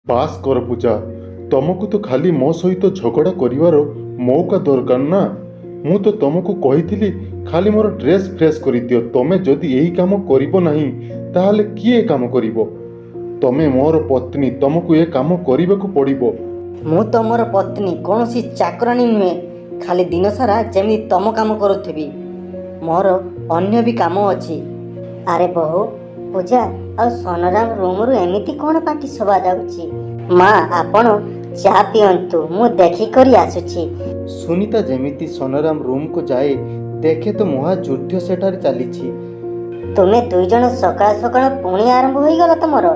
ବାସ୍ କର ପୂଜା, ତମକୁ ତ ଖାଲି ମୋ ସହିତ ଝଗଡ଼ା କରିବାର ମଉକା ଦରକାର ନା? ମୁଁ ତ ତମକୁ କହିଥିଲି ଖାଲି ମୋର ଡ୍ରେସ୍ ଫ୍ରେଶ୍ କରିଦିଅ। ତମେ ଯଦି ଏହି କାମ କରିବ ନାହିଁ, ତାହେଲେ କିଏ ଏ କାମ କରିବ? ତମେ ମୋର ପତ୍ନୀ, ତମକୁ ଏ କାମ କରିବାକୁ ପଡ଼ିବ। ମୁଁ ତମର ପତ୍ନୀ, କୌଣସି ଚାକରାଣୀ ନୁହେଁ, ଖାଲି ଦିନସାରା ଯେମିତି ତମ କାମ କରୁଥିବି। ମୋର ଅନ୍ୟ ବି କାମ ଅଛି। ଆରେ ବୋହୂ ପୂଜା, ଆଉ ସନରାମ ରୁମରୁ ଏମିତି କ'ଣ ପାଟି ଶୁଭାଯାଉଛି? ମା, ଆପଣ ଚା ପିଅନ୍ତୁ, ମୁଁ ଦେଖିକରି ଆସୁଛି। ସୁନିତା ଯେମିତି ସନରାମ ରୁମକୁ ଯାଏ, ଦେଖେ ତ ମହାଯୁଦ୍ଧ ସେଠାରେ ଚାଲିଛି। ତୁମେ ଦୁଇଜଣ ସକାଳ ସକାଳ ପୁଣି ଆରମ୍ଭ ହୋଇଗଲା ତମର।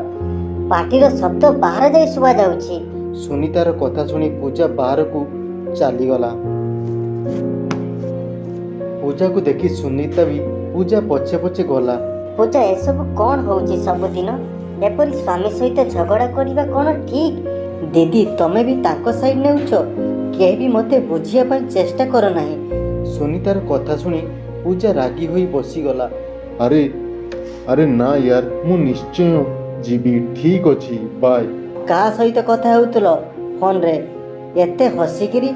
ପାଟିର ଶବ୍ଦ ବାହାର ଯାଇ ଶୁଭାଯାଉଛି। ସୁନିତାର କଥା ଶୁଣି ପୂଜା ବାହାରକୁ ଚାଲିଗଲା। ପୂଜାକୁ ଦେଖି ସୁନିତା ବି ପୂଜା ପଛେ ପଛେ ଗଲା। ପୂଜା, ଏସବୁ କ'ଣ ହଉଛି ସବୁଦିନ? ଏପରି ସ୍ୱାମୀ ସହିତ ଝଗଡ଼ା କରିବା କ'ଣ ଠିକ୍? ଦିଦି, ତମେ ବି ତାଙ୍କ ସାଇଡ୍ ନେଉଛ। କେହି ବି ମୋତେ ବୁଝିବା ପାଇଁ ଚେଷ୍ଟା କର ନାହିଁ। ସୁନିତାର କଥା ଶୁଣି ପୂଜା ରାଗି ହୋଇ ବସିଗଲା। ଆରେ ଆରେ, ନା ୟାର, ମୁଁ ନିଶ୍ଚୟ ଯିବି। ଠିକ୍ ଅଛି, ବାଏ। କାହା ସହିତ କଥା ହେଉଥିଲ ଫୋନରେ ଏତେ ହସିକିରି?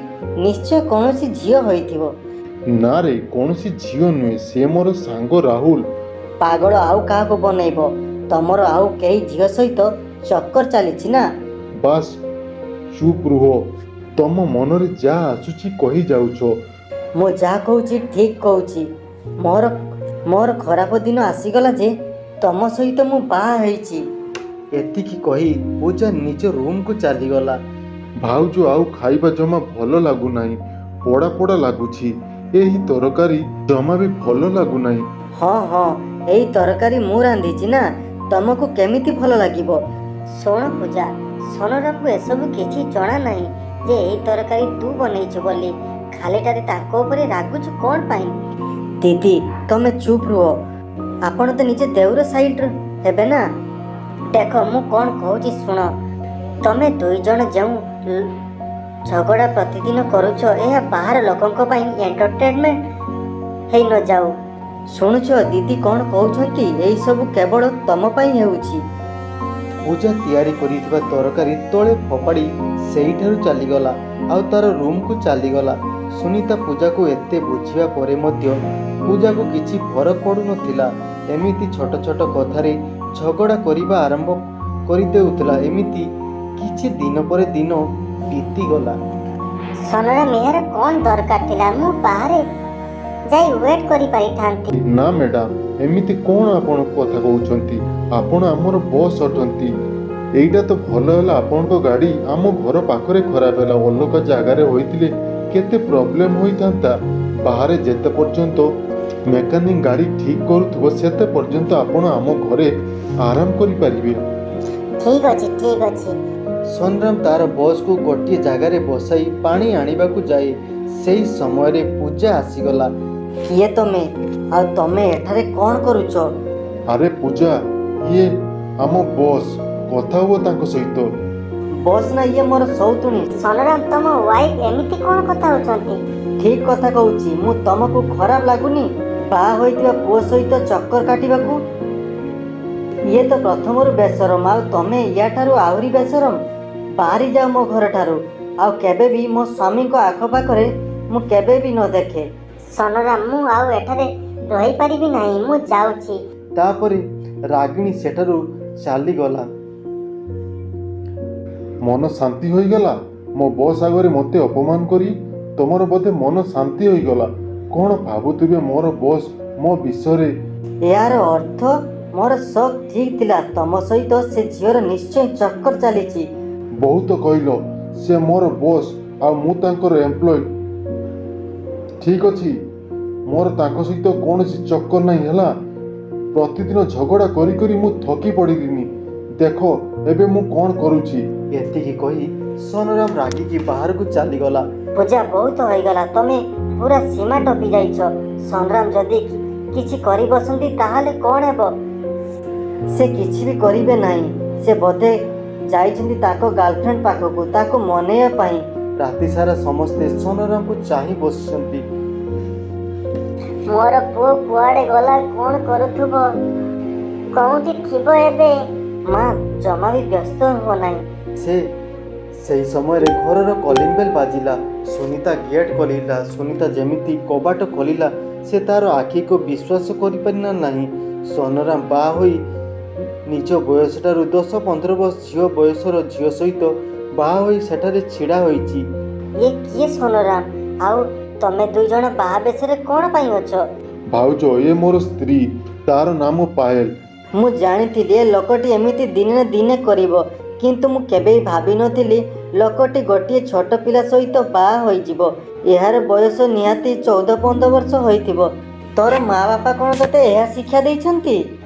ନିଶ୍ଚୟ କୌଣସି ଝିଅ ହୋଇଥିବ। ନା ରେ, କୌଣସି ଝିଅ ନୁହେଁ, ସେ ମୋର ସାଙ୍ଗ ରାହୁଲ। ପାଗଳ, ଆଉ କାହାକୁ ବନେଇବ? ତମର ଆଉ କେହି ଝିଅ ସହିତ ଚକ୍କର ଚାଲିଛି ନା? ବାସ୍, ଚୁପ୍ ରୁହ। ତମ ମନରେ ଯାହା ଆସୁଛି କହି ଯାଉଛ। ମୁଁ ଯାହା କହୁଛି ଠିକ୍ କହୁଛି। ମୋର ଖରାପ ଦିନ ଆସିଗଲା ଯେ ତମ ସହିତ ମୁଁ ବାହା ହେଇଛି। ଏତିକି କହି ପୂଜା ନିଜ ରୁମକୁ ଚାଲିଗଲା। ଭାଉଜ, ଆଉ ଖାଇବା ଜମା ଭଲ ଲାଗୁନାହିଁ। ପୋଡ଼ା ପୋଡ଼ା ଲାଗୁଛି। ଏହି ତରକାରୀ ଜମା ବି ଭଲ ଲାଗୁନାହିଁ। ହଁ ହଁ, ଏଇ ତରକାରୀ ମୁଁ ରାନ୍ଧିଛି ନା, ତମକୁ କେମିତି ଭଲ ଲାଗିବ? ଶୁଣ ପୂଜା, ସନରାମକୁ ଏସବୁ କିଛି ଜଣା ନାହିଁ ଯେ ଏଇ ତରକାରୀ ତୁ ବନେଇଛୁ ବୋଲି। ଖାଲିଟାରେ ତାଙ୍କ ଉପରେ ରାଗୁଛୁ କ'ଣ ପାଇଁ? ଦିଦି, ତମେ ଚୁପ୍ ରୁହ। ଆପଣ ତ ନିଜ ଦେଉର ସାଇଡ୍ ହେବେ ନା? ଦେଖ, ମୁଁ କ'ଣ କହୁଛି ଶୁଣ। ତମେ ଦୁଇ ଜଣ ଯେଉଁ ଝଗଡ଼ା ପ୍ରତିଦିନ କରୁଛ, ଏହା ବାହାର ଲୋକଙ୍କ ପାଇଁ ଏଣ୍ଟରଟେନମେଣ୍ଟ ହେଇ ନଯାଉ। ଶୁଣୁଛ ଦିଦି କ'ଣ କହୁଛନ୍ତି? ଏଇସବୁ କେବଳ ତମ ପାଇଁ ହେଉଛି। ପୂଜା ତିଆରି କରିଥିବା ତରକାରୀ ତଳେ ଫୋପାଡ଼ି ସେଇଠାରୁ ଚାଲିଗଲା ଆଉ ତାର ରୁମକୁ ଚାଲିଗଲା। ସୁନିତା ପୂଜାକୁ ଏତେ ବୁଝିବା ପରେ ମଧ୍ୟ ପୂଜାକୁ କିଛି ଫରକ ପଡ଼ୁନଥିଲା। ଏମିତି ଛୋଟ ଛୋଟ କଥାରେ ଝଗଡ଼ା କରିବା ଆରମ୍ଭ କରିଦେଉଥିଲା। ଏମିତି କିଛି ଦିନ ପରେ ଦିନ ବିତିଗଲା। ସନରାମ, ଏହାର କ'ଣ ଦରକାର ଥିଲା? ମୁଁ ବାହାରେ ଯାଇ ୱେଟ୍ କରିପାରିଥାନ୍ତି। ନା ମ୍ୟାଡ଼ାମ, ଏମିତି କ'ଣ ଆପଣ କଥା କହୁଛନ୍ତି? ଆପଣ ଆମର ବସ୍ ଅଟନ୍ତି। ଏଇଟା ତ ଭଲ ହେଲା ଆପଣଙ୍କ ଗାଡ଼ି ଆମ ଘର ପାଖରେ ଖରାପ ହେଲା। ଅଲଗା ଜାଗାରେ ହୋଇଥିଲେ କେତେ ପ୍ରୋବ୍ଲେମ୍ ହୋଇଥାନ୍ତା। ବାହାରେ ଯେତେ ପର୍ଯ୍ୟନ୍ତ ମେକାନିକ୍ ଗାଡ଼ି ଠିକ୍ କରୁଥିବ, ସେତେ ପର୍ଯ୍ୟନ୍ତ ଆପଣ ଆମ ଘରେ ଆରାମ କରିପାରିବେ। ଠିକ୍ ଅଛି, ଠିକ୍ ଅଛି। ସନରାମ ତାର ବସ୍କୁ ଗୋଟିଏ ଜାଗାରେ ବସାଇ ପାଣି ଆଣିବାକୁ ଯାଏ। ସେହି ସମୟରେ ପୂଜା ଆସିଗଲା। କିଏ ତମେ, ଆଉ ତମେ ଏଠାରେ କ'ଣ କରୁଛ? ଆରେ ପୂଜା, ଇଏ ଆମ ବସ୍, କଥା ହୁଅ ତାଙ୍କ ସହିତ। ବସ୍ ନା, ଇଏ ମୋର ସଉତୁଣୀ। ସନରାମ, ତମ ୱାଇଫ୍ ଏମିତି କ'ଣ କଥା ହେଉଛନ୍ତି? ଠିକ୍ କଥା କହୁଛି ମୁଁ। ତମକୁ ଖରାପ ଲାଗୁନି ବାହା ହୋଇଥିବା ପୁଅ ସହିତ ଚକ୍କର କାଟିବାକୁ? ଇଏ ତ ପ୍ରଥମରୁ ବେସରମ, ଆଉ ତମେ ୟାଠାରୁ ଆହୁରି ବେସରମ। ବାହାରି ଯାଅ ମୋ ଘରଠାରୁ, ଆଉ କେବେ ବି ମୋ ସ୍ୱାମୀଙ୍କ ଆଖପାଖରେ ମୁଁ କେବେ ବି ନ ଦେଖେ। ସନରାମ, ମୁଁ ଆଉ ଏଠାରେ ରହିପାରିବି ନାହିଁ, ମୁଁ ଯାଉଛି। ତାପରେ ରାଗିଣୀ ସେଠାରୁ ଚାଲିଗଲା। ମନ ଶାନ୍ତି ହୋଇଗଲା? ମୋ ବସ୍ ଆଗରେ ମୋତେ ଅପମାନ କରି ତମର ବୋଧେ ମନ ଶାନ୍ତି ହୋଇଗଲା। କ'ଣ ଭାବୁଥିବେ ମୋର ବସ୍ ମୋ ବିଷୟରେ? ଏହାର ଅର୍ଥ ମୋର ଶକ୍ ଠିକ୍ ଥିଲା। ତମ ସହିତ ସେ ଝିଅର ନିଶ୍ଚୟ ଚକ୍କର ଚାଲିଛି। ବହୁତ କହିଲ। ସେ ମୋର ବସ୍ ଆଉ ମୁଁ ତାଙ୍କର ଏମ୍ପ୍ଲୟି। ଠିକ୍ ଅଛି, ମୋର ତାଙ୍କ ସହିତ କୌଣସି ଚକ୍କର ନାହିଁ, ହେଲା? ପ୍ରତିଦିନ ଝଗଡ଼ା କରି କରି ମୁଁ ଥକି ପଡ଼ିଲିନି। ଦେଖ ଏବେ ମୁଁ କ'ଣ କରୁଛି। ଏତିକି କହି ସନରାମ ରାଗିକି ବାହାରକୁ ଚାଲିଗଲା। ପୂଜା, ବହୁତ ହୋଇଗଲା, ତମେ ପୁରା ସୀମା ଟପି ଯାଇଛ। ସଂଗ୍ରାମ ଯଦି କିଛି କରି ବସନ୍ତି ତାହେଲେ କ'ଣ ହେବ? ସେ କିଛି ବି କରିବେ ନାହିଁ। ସେ ବୋଧେ ଯାଇଛନ୍ତି ତାଙ୍କ ଗାର୍ଲଫ୍ରେଣ୍ଡ ପାଖକୁ ତାକୁ ମନେଇବା ପାଇଁ। ରାତି ସାରା ସମସ୍ତେ ସନରାମକୁ ଚାହିଁ ବସିଛନ୍ତି। ମୋର ପୁଅ କୁଆଡ଼େ ଗଲା? କ'ଣ କରୁଥିବ? କୋଉଠି ଥିବ ଏବେ? ମା, ଜମା ବି ବ୍ୟସ୍ତ ହୁଅ ନାହିଁ। ସେ ସେହି ସମୟରେ ଘରର କଲିଂ ବେଲ୍ ବାଜିଲା। ସୁନିତା ଗେଟ୍ ଖୋଲିଲା। ସୁନିତା ଯେମିତି କବାଟ ଖୋଲିଲା, ସେ ତାର ଆଖିକୁ ବିଶ୍ୱାସ କରିପାରିଲା ନାହିଁ। ସନରାମ ବାହା ହୋଇ ନିଜ ବୟସଠାରୁ 10-15 ବର୍ଷ ଝିଅ ବୟସର ଝିଅ ସହିତ ବାହା ହୋଇ ସେଠାରେ ଛିଡ଼ା ହୋଇଛି। ଇଏ କିଏ ସୋନରାମ, ଆଉ ତମେ ଦୁଇ ଜଣ ବାହା ବେଶରେ କ'ଣ ପାଇଁ ଅଛ? ଭାଉଜ, ଏ ମୋର ସ୍ତ୍ରୀ, ତାର ନାମ ପାଏଲ। ମୁଁ ଜାଣିଥିଲି ଏ ଲୋକଟି ଏମିତି ଦିନେ ନା ଦିନେ କରିବ, କିନ୍ତୁ ମୁଁ କେବେ ବି ଭାବିନଥିଲି ଲୋକଟି ଗୋଟିଏ ଛୋଟ ପିଲା ସହିତ ବାହା ହୋଇଯିବ। ଏହାର ବୟସ ନିହାତି 14-15 ବର୍ଷ ହୋଇଥିବ। ତୋର ମା ବାପା କ'ଣ ତୋତେ ଏହା ଶିକ୍ଷା ଦେଇଛନ୍ତି?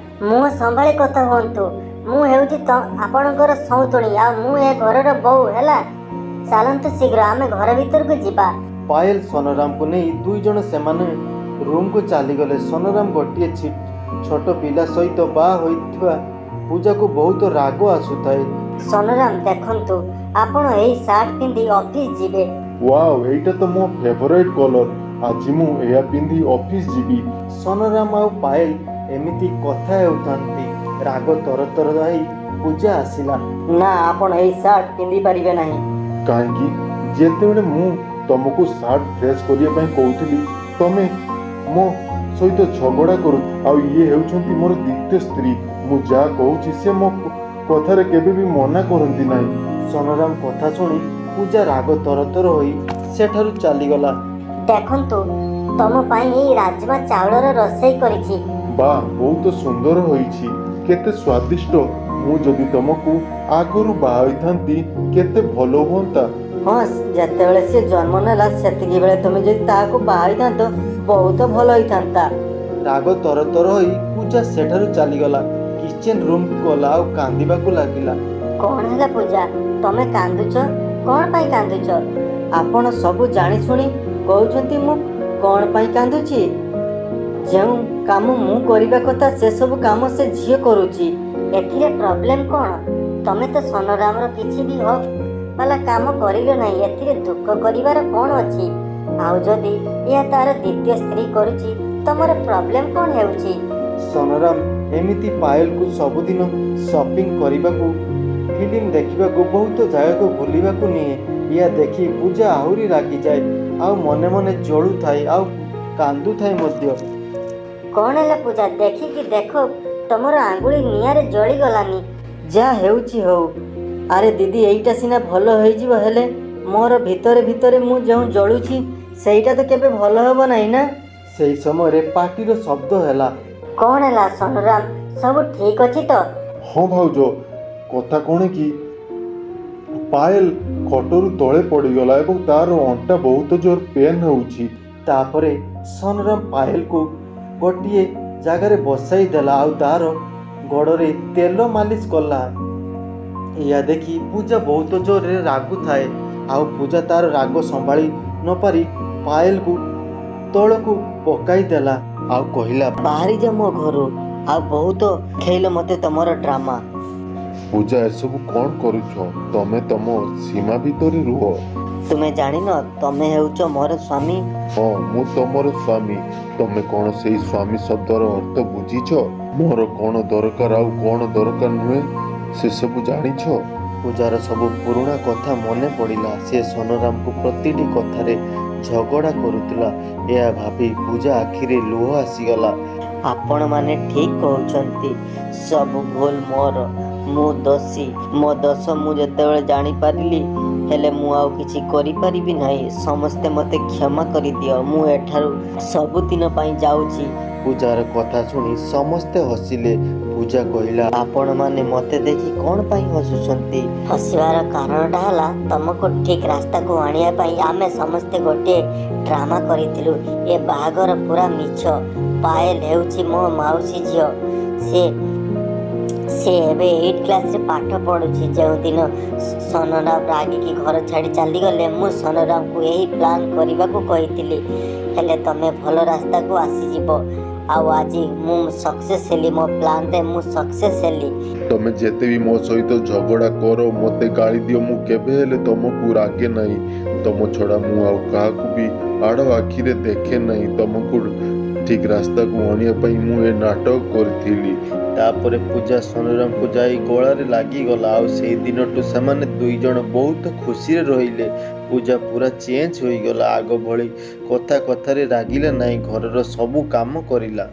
ମୁହଁ ସମ୍ଭାଳି କଥା ହୁଅନ୍ତୁ। ମୁଁ ହେଉଛି ତ ଆପଣଙ୍କର ସଉତୁଣୀ, ଆଉ ମୁଁ ଏ ଘରର ବୋହୂ ହେଲା। ଚାଲନ୍ତୁ ଶୀଘ୍ର, ଆମେ ଘର ଭିତରକୁ ଯିବା। ପାଏଲ ସନରାମକୁ ନେଇ ଦୁଇ ଜଣ ସେମାନେ ରୁମକୁ ଚାଲିଗଲେ। ସନରାମ ଗୋଟିଏ ଛୋଟ ପିଲା ସହିତ ବାହା ହୋଇଥିବା ପୂଜାକୁ ବହୁତ ରାଗ ଆସୁଥାଏ। ସୋନରାମ, ଦେଖନ୍ତୁ, ଆପଣ ଏଇ ସାର୍ଟ ପିନ୍ଧି ଅଫିସ ଯିବେ। ୱାଓ, ଏଇଟା ତ ମୋ ଫେଭରାଇଟ୍ କଲର୍। ଆଜି ମୁଁ ଏହା ପିନ୍ଧି ଅଫିସ ଯିବି। ସନରାମ ଆଉ ପାଏଲ ଏମିତି କଥା ହେଉଥାନ୍ତି, ରାଗ ତରତର ହେଇ ପୂଜା ଆସିଲା। ନା, ଆପଣ ଏଇ ସାର୍ଟ ପିନ୍ଧି ପାରିବେ ନାହିଁ। କାହିଁକି? ଯେତେବେଳେ ମୁଁ ତମକୁ ସାର୍ଟ ଫ୍ରେଶ୍ କରିବା ପାଇଁ କହୁଥିଲି, ତମେ ମୋ ସହିତ ଝଗଡ଼ା କରୁ। ଆଉ ଇଏ ହେଉଛନ୍ତି ମୋର ଦ୍ୱିତୀୟ ସ୍ତ୍ରୀ। ମୁଁ ଯାହା କହୁଛି ସେ ମୋ କଥାରେ କେବେ ବି ମନା କରନ୍ତି ନାହିଁ। ସନରାମ କଥା ଶୁଣି ପୂଜା ରାଗ ତରତର ହୋଇ ସେଠାରୁ ଚାଲିଗଲା। ଦେଖନ୍ତୁ, ତମ ପାଇଁ ଏଇ ରାଜମା ଚାଉଳର ରୋଷେଇ କରିଛି। ବାଃ, ବହୁତ ସୁନ୍ଦର ହୋଇଛି, କେତେ ସ୍ୱାଦିଷ୍ଟ। ମୁଁ ଯଦି ତମକୁ ଆଗରୁ ବାହା ହୋଇଥାନ୍ତି, କେତେ ଭଲ ହୁଅନ୍ତା। ହଁ, ଯେତେବେଳେ ସିଏ ଜନ୍ମ ନେଲା ସେତିକି ବେଳେ ତୁମେ ଯଦି ତାହାକୁ ବାହା ହୋଇଥାନ୍ତ, ବହୁତ ଭଲ ହୋଇଥାନ୍ତା। ରାଗ ତରତର ହୋଇ ପୂଜା ସେଠାରୁ ଚାଲିଗଲା। କିଚେନ ରୁମକୁ ଗଲା ଆଉ କାନ୍ଦିବାକୁ ଲାଗିଲା। କ'ଣ ହେଲା ପୂଜା, ତମେ କାନ୍ଦୁଛ? କ'ଣ ପାଇଁ କାନ୍ଦୁଛ? ଆପଣ ସବୁ ଜାଣିଶୁଣି କହୁଛନ୍ତି ମୁଁ କ'ଣ ପାଇଁ କାନ୍ଦୁଛି। ଯେଉଁ କାମ ମୁଁ କରିବା କଥା, ସେସବୁ କାମ ସେ ଝିଅ କରୁଛି। ଏଥିରେ ପ୍ରୋବ୍ଲେମ କ'ଣ? ତମେ ତ ସୋନରାମର କିଛି ବି ହକ୍ ବାଲା କାମ କରିଲ ନାହିଁ, ଏଥିରେ ଦୁଃଖ କରିବାର କ'ଣ ଅଛି? ଆଉ ଯଦି ଏହା ତାର ଦ୍ୱିତୀୟ ସ୍ତ୍ରୀ କରୁଛି, ତମର ପ୍ରୋବ୍ଲେମ କ'ଣ ହେଉଛି? ସନରାମ ଏମିତି ପାଏଲକୁ ସବୁଦିନ ସପିଂ କରିବାକୁ, ଫିଲ୍ମ ଦେଖିବାକୁ, ବହୁତ ଜାଗାକୁ ବୁଲିବାକୁ ନିଏ। ଏହା ଦେଖି ପୂଜା ଆହୁରି ରାଗିଯାଏ ଆଉ ମନେ ମନେ ଜଳୁଥାଏ ଆଉ କାନ୍ଦୁଥାଏ ମଧ୍ୟ। କ'ଣ ହେଲା ପୂଜା? ଦେଖିକି ଦେଖ, ତମର ଆଙ୍ଗୁଳି ନିଆଁରେ ଜଳିଗଲାନି। ଯାହା ହେଉଛି ହଉ। ଆରେ ଦିଦି, ଏଇଟା ସିନା ଭଲ ହେଇଯିବ, ହେଲେ ମୋର ଭିତରେ ଭିତରେ ମୁଁ ଯେଉଁ ଜଳୁଛି ସେଇଟା ତ କେବେ ଭଲ ହେବ ନାହିଁ ନା? ସେହି ସମୟରେ ପାଟିର ଶବ୍ଦ ହେଲା। କ'ଣ ହେଲା ସୋନରାମ, ସବୁ ଠିକ ଅଛି ତ? ହଁ ଭାଉଜ, କଥା କ'ଣ କି, ପାଏଲ ଖଟରୁ ତଳେ ପଡ଼ିଗଲା ଏବଂ ତାର ଅଣ୍ଟା ବହୁତ ଜୋର ପେନ୍ ହେଉଛି। ତାପରେ ସନରାମ ପାଏଲକୁ ଗୋଟିଏ ଜାଗାରେ ବସାଇ ଦେଲା ଆଉ ତାର ଗୋଡ଼ରେ ତେଲ ମାଲିସ କଲା। ଏହା ଦେଖି ପୂଜା ବହୁତ ଜୋରରେ ରାଗୁଥାଏ ଆଉ ପୂଜା ତାର ରାଗ ସମ୍ଭାଳି ନପାରି ପାଏଲକୁ ତଳକୁ ପକାଇ ଦେଲା ଆଉ କହିଲା, ବାହାରି ଯା ମୋ ଘରୁ, ଆଉ ବହୁତ ଖେଳିଲ ମୋତେ ତମର ଡ୍ରାମା। ପୂଜା, ଏସବୁ କ'ଣ କରୁଛ? ତମେ ତମ ସୀମା ଭିତରେ ରୁହ। ତୁମେ ଜାଣିନ ତମେ ହେଉଛ ମୋର ସ୍ୱାମୀ? ହଁ, ମୁଁ ତମର ସ୍ୱାମୀ। ତମେ କ'ଣ ସେଇ ସ୍ୱାମୀ ଶବ୍ଦର ଅର୍ଥ ବୁଝିଛ? ମୋର କ'ଣ ଦରକାର ଆଉ କ'ଣ ଦରକାର ନୁହେଁ, ସେସବୁ ଜାଣିଛ? ପୂଜାର ସବୁ ପୁରୁଣା କଥା ମନେ ପଡ଼ିଲା। ସେ ସନରାମକୁ ପ୍ରତିଟି କଥାରେ ଝଗଡ଼ା କରୁଥିଲା। ଏହା ଭାବି ପୂଜା ଆଖିରେ ଲୁହ ଆସିଗଲା। ଆପଣମାନେ ଠିକ କହୁଛନ୍ତି, ସବୁ ଭୁଲ ମୋର। ମୁଁ ଦୋଷୀ। ମୋ ଦୋଷ ମୁଁ ଯେତେବେଳେ ଜାଣିପାରିଲି, ହେଲେ ମୁଁ ଆଉ କିଛି କରିପାରିବି ନାହିଁ। ସମସ୍ତେ ମୋତେ କ୍ଷମା କରିଦିଅ। ମୁଁ ଏଠାରୁ ସବୁଦିନ ପାଇଁ ଯାଉଛି। ପୂଜାର କଥା ଶୁଣି ସମସ୍ତେ ହସିଲେ। ପୂଜା କହିଲା, ଆପଣମାନେ ମୋତେ ଦେଖି କ'ଣ ପାଇଁ ହସୁଛନ୍ତି? ହସିବାର କାରଣଟା ହେଲା, ତମକୁ ଠିକ ରାସ୍ତାକୁ ଆଣିବା ପାଇଁ ଆମେ ସମସ୍ତେ ଗୋଟିଏ ଡ୍ରାମା କରିଥିଲୁ। ଏ ବାହାଘର ପୁରା ମିଛ। ପାଏଲ ହେଉଛି ମୋ ମାଉସୀ ଝିଅ। ସେ ଏବେ 8 କ୍ଲାସରେ ପାଠ ପଢ଼ୁଛି। ଯେଉଁଦିନ ସନରାମ ରାଗିକି ଘର ଛାଡ଼ି ଚାଲିଗଲେ, ମୁଁ ସନରାମକୁ ଏହି ପ୍ଲାନ୍ କରିବାକୁ କହିଥିଲି, ହେଲେ ତମେ ଭଲ ରାସ୍ତାକୁ ଆସିଯିବ। ଆଉ ଆଜି ମୁଁ ସକ୍ସେସ୍ ହେଲି, ମୋ ପ୍ଲାନ୍ରେ ମୁଁ ସକ୍ସେସ୍ ହେଲି। ତମେ ଯେତେ ବି ମୋ ସହିତ ଝଗଡ଼ା କର, ମୋତେ ଗାଳି ଦିଅ, ମୁଁ କେବେ ହେଲେ ତମକୁ ରାଗେ ନାହିଁ। ତମ ଛଡ଼ା ମୁଁ ଆଉ କାହାକୁ ବି ଆଡ଼ ଆଖିରେ ଦେଖେ ନାହିଁ। ତମକୁ ଠିକ୍ ରାସ୍ତାକୁ ଆଣିବା ପାଇଁ ମୁଁ ଏ ନାଟକ କରିଥିଲି। ତାପରେ ପୂଜା ସୋନରାମକୁ ଯାଇ ଗଳାରେ ଲାଗିଗଲା। ଆଉ ସେଇ ଦିନଠୁ ସେମାନେ ଦୁଇ ଜଣ ବହୁତ ଖୁସିରେ ରହିଲେ। ପୂଜା ପୁରା ଚେଞ୍ଜ ହୋଇଗଲା। ଆଗ ଭଳି କଥା କଥାରେ ରାଗିଲା ନାହିଁ, ଘରର ସବୁ କାମ କରିଲା।